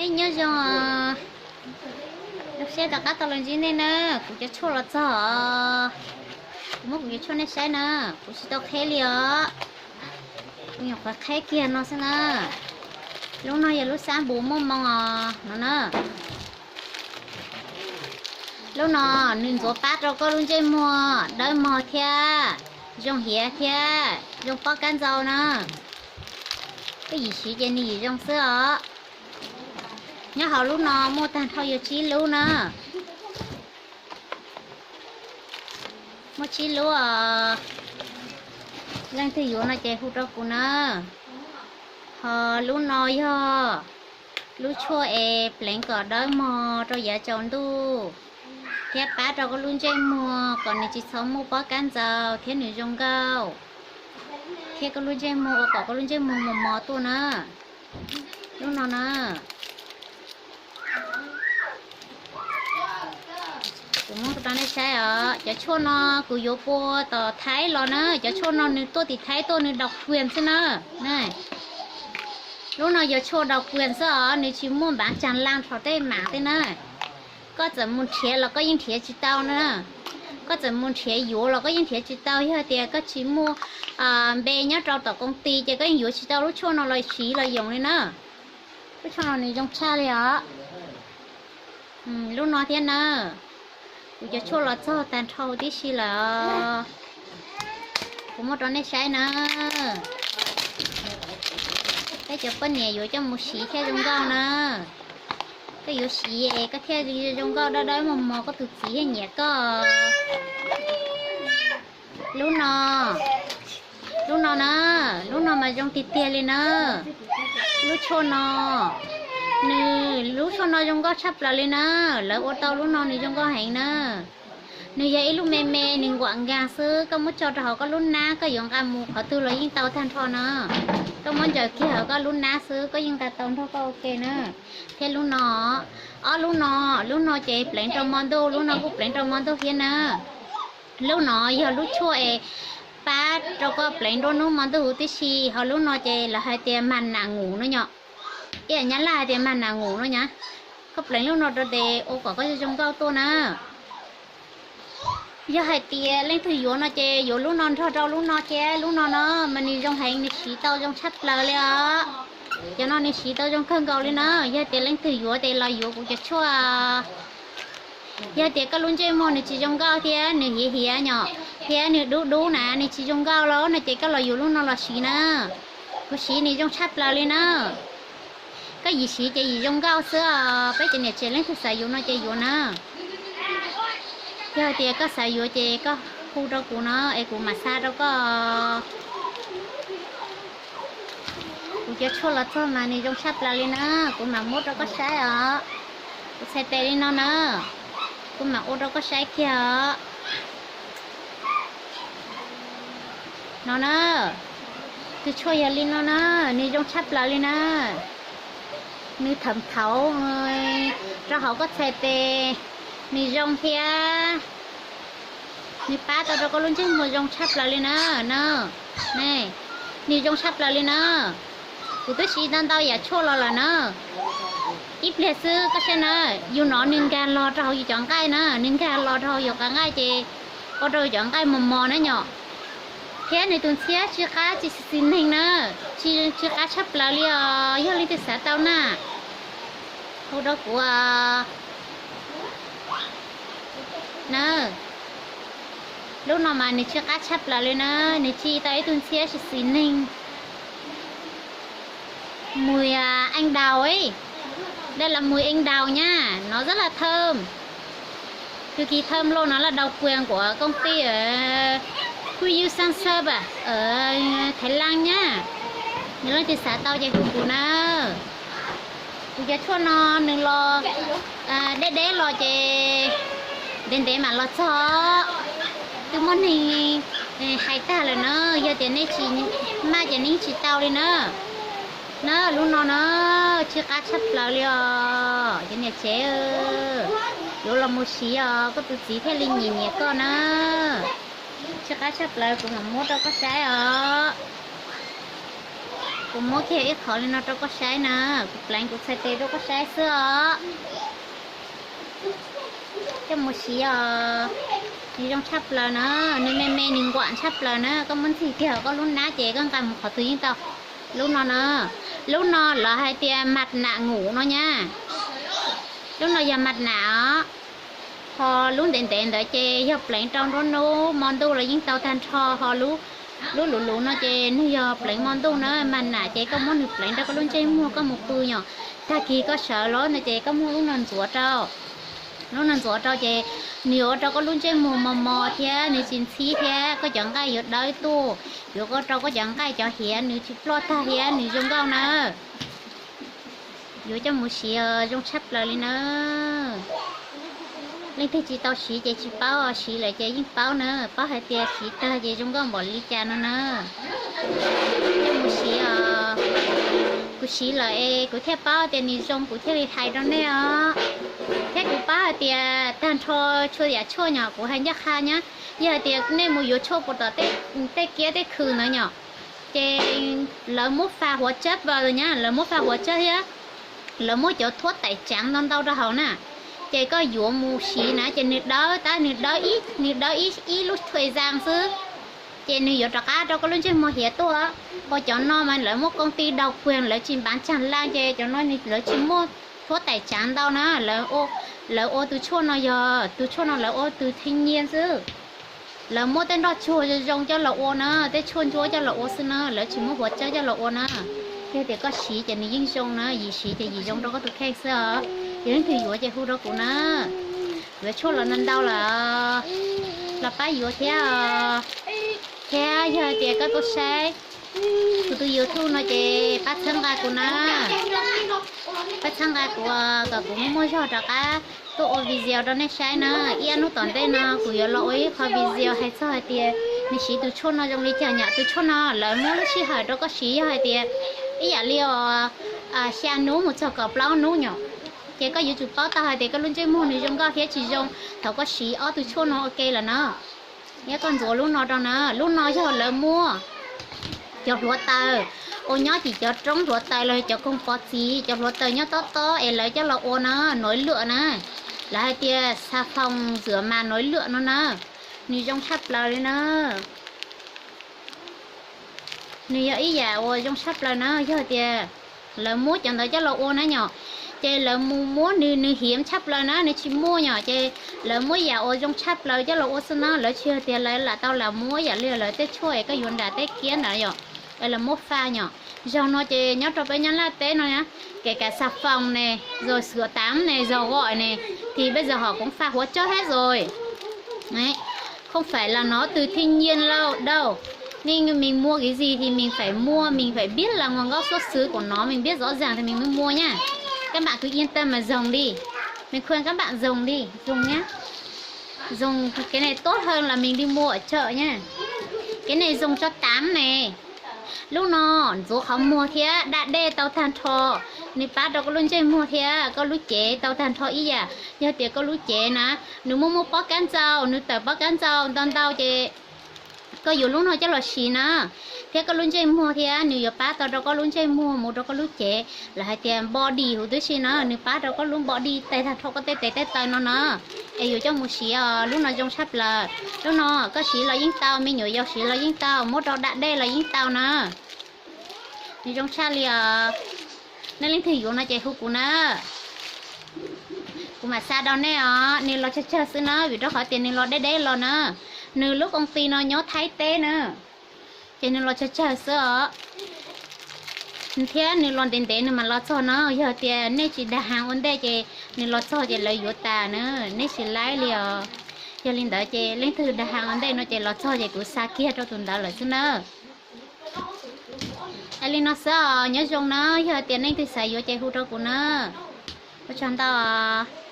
Nyob zoo, zoo siab rov qab tau los ntsib nej na. Kuv cov tshuaj los txog os. Kuv muab kuv cov tshuaj nej saib na. Kuv tsis tau qheb li os. Kuv nyuam qhuav qheb kiag no xwb na. Lub no yog lub xab npus muaj moo os no na. Lub no nws ntxuav pab rau koj lub ntsej muag dawb mog thiab zoo hiav thiab zoo pob kab ntxau na. Koj yim siv ces nws yim zoo xwb os. Nyob hauv lub no muaj tag nrho yog tsib lub na. Muaj tsib lub os. Leej twg yuav no ces hu rau kuv na. Ho lub no yog lub tshuaj es pleev kom dawb mog rau yav tsaus ntuj thiab pab rau koj lub ntsej muag kom nws tsis txhob muaj pob kab ntxaus thiab nws zoo nkauj thiab koj lub ntsej muag ua kom koj lub ntsej muag mos mos tuaj na. Lub no na, kuv muab rau nej saib os. Cov tshuaj no kuv yuav pua tom Thaib los na. Cov tshuaj no nws tuaj tim Thaib tuaj, nws độc quyền xwb na. Lub no yog tshuaj độc quyền xwb os, nws tsis muaj npav tsag laj rho tej mam tej na. Koj txawm mus nrhiav los koj yeej nrhiav tsis tau na. Koj txawm mus nrhiav yuav los koj yeej nrhiav tsis tau, yog tias koj tsis muaj npe nyob rau tom công ty ces koj yeej yuav tsis tau lub tshuaj no los siv los yoos li na. Lub tshuaj no nws zoo tshaj li os. Lub no thiab na, kuv cov tshuaj los txog tag nrho huv tib si lawm. Kuv muab rau nej saib na. Peb cov poj niam yuav coj mus siv thiaj zoo nkauj na. Koj yuav siv es koj thiaj zoo nkauj dawb dawb mos mos, koj tus txiv thiaj nyiam koj. Lub no, lub no na, lub no mas zoo tiag tiag li na. Lub tshuaj no, nws lub tshuaj no zoo nkauj tshaj plaws li na. Lawv ua tau lub no nws zoo nkauj heev na. Nws yog ib lub me me, nws nkuam nkaag xwb, koj muab tso rau hauv koj lub hnab, koj yuav nqa mus qhov twg los yeej tau tag nrho na. Koj muab ntsaws kiag hauv koj lub hnab xwb, koj yeej nqa tau nrog koj ua ke na. Thiab lub no, ob lub no, lub no ces pleev rau hmo ntuj, lub no kuj pleev rau hmo ntuj thiab na. Lub no yog lub tshuaj es pab rau koj pleev nruab hnub hmo ntuj huv tib si, ho lub no ces lawv hais tias mặt nạ ngủ no yom. Ib yam Nyab Laj hais tias mặt nạ ngủ no nyab. Koj pleev lub no rau tes ua kom koj zoo nkauj tuaj na. Yog hais tias leej twg yuav no ces yuav lub no nrog rau lub no thiab, lub no no mas nws zoo heev, nws siv tau zoo tshaj plaws li os. Cov no nws siv tau zoo kawg nkaus li na. Yog tias leej twg yuav tes los yuav kuv cov tshuaj. Yog tias koj lub ntsej muag nws tsis zoo nkauj thiab nws hiav hiav nyom, thiab nws dub dub na, nws tsis zoo nkauj los no ces koj los yuav lub no los siv na. Kuv siv nws zoo tshaj plaws li na. Koj yim siv ces yim zoo nkauj xwb os. Peb cov niam tsev leej twg xav yuav no ces yuav na. Yog hais tias koj xav yuav ces koj hu rau kuv no es kuv mam xa rau koj. Kuv cov tshuaj los txog mas nws zoo tshaj plaws li na, kuv mam muab rau koj saib os. Kuv txhais tes li no na, kuv mam ua rau koj saib kiag os. No na, tus tshuaj yog li no na, nws zoo tshaj plaws li na. Nws thawm thauv rau hauv koj txhais tes, nws zoo thiab. Nws pab tau rau koj lub ntsej muag zoo tshaj plaws li na. No, ne, nws zoo tshaj plaws li na. Kuv twb siv tau ntau yam tshuaj los lawm na. Ib pliag xwb koj saib na, yus no nws nkag los rau hauv yus cov nqaij na, nws nkag los rau hauv yus qab nqaij ces ua rau yus cov nqaij mos mos na nyom. Thiab nws tus ntxhiab tsis qab tsis xis neeg na, tsis qab tshaj plaws li os. Yog leej twg xav tau na, hu rau kuv na. Lub no mas nws tsis qab tshaj plaws li na, nws tsis tau ib tug ntxhiab tsis xis neeg. Mùi, à, anh đào ấy. Đây là mùi anh đào nha. Nó rất là thơm. Cực kỳ thơm luôn, nó là độc quyền của công ty ở Huiyu Sang Sơ à, ở Thái Lan nhá. Nws leej twg xav tau ces hu kuv na. Kuv cov tshuaj no nws los deb deb los ces ntev ntev mam los txog. Twb muaj neeg hais tag lawm na, yog tias nej tsis maj ces nej tsis tau li na. Na, lub no na, tsis qab tshaj plaws li os. Cov niam tsev, yuav los mus siv os, koj tus txiv thiaj li nyiam nyiam koj na. Tsis qab tshaj plaws, kuv mam muab rau koj saib os. Kuv muab kiag ib qho li no rau koj saib na, kuv pleev kuv txhais tes rau koj saib xwb os. Coj mus siv os, nws zoo tshaj plaws na, nws me me nws nkuam tshaj plaws na, koj muab ntxig kiag koj lub hnab ces koj nqa mus qhov twg yeej tau. Lub no na, lub no lawv hais tias maj nam ngum no nyab. Lub no yog maj nam os. Ho lub ntev ntev ntawd ces yog pleev rau nruab hnub hmo ntuj los yeej tau tag nrho, ho lub luv luv no ces nws yog pleev hmo ntuj na, maj nam ces koj muab nws pleev rau koj lub ntsej muag koj mus pw nyom, tag kis koj sawv los no ces koj muab lub no ntxuav rau. Lub no ntxuav rau ces nws yuav ua rau koj lub ntsej muag mos mos thiab nws tsis ntxhib thiab koj cov nqaij yuav dawb tuaj, yuav ua rau koj cov nqaij cov hiav nws tsis ploj tag thiab nws zoo nkauj na. Yuav coj mus siv zoo tshaj plaws li na. Leej twg tsis tau siv ces tsis paub, siv lawm ces yeej paub na, paub hais tias siv tag ces zoo nkauj npaum li cas no na. Coj mus siv os. Kuv siv lawm es kuv thiaj paub tias nws zoo kuv thiaj li hais rau nej os. Thiab kuv paub hais tias tag nrho txhua yam tshuaj nyom kuv hais ncaj qha nyab, yog hais tias nej mus yuav tshuaj puas tom tej kiab tej khw ntawd nyom, ces lawv muab fa huav tsab vas nyab, lawv muab fa huav tsab thiab lawv muab cov thuab tais tsaav ntau ntau rau hauv na. Ces koj yuav mus siv na ces nws dawb tab nws dawb ib, nws dawb ib, ib lub tshua zaa xwb, ces nws yuav rov qab rau koj lub ntsej muag hiav tuaj. Ho cov no mas lawv muaj koob tij daug kuag lawv tsis npav tsaag laj ces cov no lawv tsis muaj thuab tais tsaav ntau na. Lawv ua tus tshuaj no yog tus tshuaj no lawv ua tus thej nyiaj xwb. Lawv muab tej nroj tsuag zoo zoo coj los ua na, tej tshuaj ntsuab coj los ua xwb na, lawv tsis muab huav tsab coj los ua na. Yog tias koj siv ces nws yeej zoo na, yim siv ces yim zoo rau koj tus kheej xwb os. Yog leej twg yuav ces hu rau kuv na. Yuav tshuaj los ntau ntau lawm, los pab yuav thiab os. Thiab yog hais tias koj tuaj saib kuv tus YouTube no ces pab txhawb nqa kuv na. Pab txhawb nqa kuv kom kuv muaj muaj zog rov qab tuaj ua video rau nej saib na. Ib ob hnub tom ntej no kuv yuav los ua ib qho video hais txog hais tias nws siv tus tshuaj no zoo li cas nyom. Tus tshuaj no lawv muab lub sij hawm rau koj siv yog hais tias ib yam li os xya hnub mus txog kaum plaub hnub nyom. Ces koj yuav tsum paub tau hais tias koj lub ntsej muag nws zoo nkauj thiab tsis zoo thaum koj siv ob tus tshuaj no ua ke lawm na. Yog koj ntxuav lub no rau na, lub no yog lawv muab cov hluav taws uas nyob tim cov roob hluav taws los cov koog pov txhiv, cov hluav taws nyob tob tob es lawv coj los ua na, nối lượt na. Lawv hais tias xà phòng rửa mà nối lượt no na, nws zoo tshaj plaws li na. Nws yog ib yam uas zoo tshaj plaws na, yog tias lawv muab cov ntawd coj los ua na nyom, ces lawv mus muab nws, nws hiav tshaj plaws na, nws tsis muaj nyom, ces lawv muab yam uas zoo tshaj plaws coj los ua xwb na, lawv tsis yog tias lawv lam tau lam muab yam li lawv tej tshuaj es koj yuav nram tej kiab ntawd yom, es lawv muab fa nyom. Zaum no ces nyob rau peb Nyab Laj teb no, kể cả xà phòng này, rồi sữa tắm này, dầu gội này, thì bây giờ họ cũng pha hóa chất hết rồi. Đấy. Không phải là nó từ thiên nhiên đâu. Nên mình mua cái gì thì mình phải mua, mình phải biết là nguồn gốc xuất xứ của nó, mình biết rõ ràng thì mình mới mua nha. Các bạn cứ yên tâm mà dùng đi. Mình khuyên các bạn dùng đi, dùng nhá. Dùng cái này tốt hơn là mình đi mua ở chợ nha. Cái này dùng cho tắm này. Lub no ntxuav qhov muag thiab da dej tau tag nrho. Nws pab rau koj lub ntsej muag thiab koj lub cev tau tag nrho ib yam. Yog tias koj lub cev na, nws muaj muaj pob kab ntxaus, nws tawm pob kab ntxaus ntau ntau ces koj yuav lub no coj los siv na, thiab koj lub ntsej muag thiab nws yuav pab tau rau koj lub ntsej muag mus rau koj lub cev. Lawv hais tias body huv tib si na, nws pab rau koj lub body tes tag nrho koj tej tes tej taw no na. Es yuav coj mus siv os, lub no zoo tshaj plaws. Lub no koj siv los yeej tau, me nyuam yaus siv los yeej tau, muab rau da dej los yeej tau na. Nws zoo tshaj li os. Nej leej twg yuav no ces hu kuv na. Kuv mam xa rau nej os, nws los tsawg tsawg xwb na, vim rau qhov tias nws los deb deb los na. Nws lub koob tij no nyob Thaib teb na, ces nws los tsawg tsawg xwb os. Thiab nws los ntev ntev nws mam los txog na, yog tias nej tsis dag hav ua ntej ces nws los txog ces lawv yuav tas na, nej tsis laib li os. Yog li ntawd ces leej twg dag hav ua ntej no ces los txog ces kuv xa kiag rau tus ntawd lawm xwb na. Hais li no xwb os, nyob zoo na, yog tias leej twg xav yuav ces hu rau kuv na. Ua tsaug ntau os.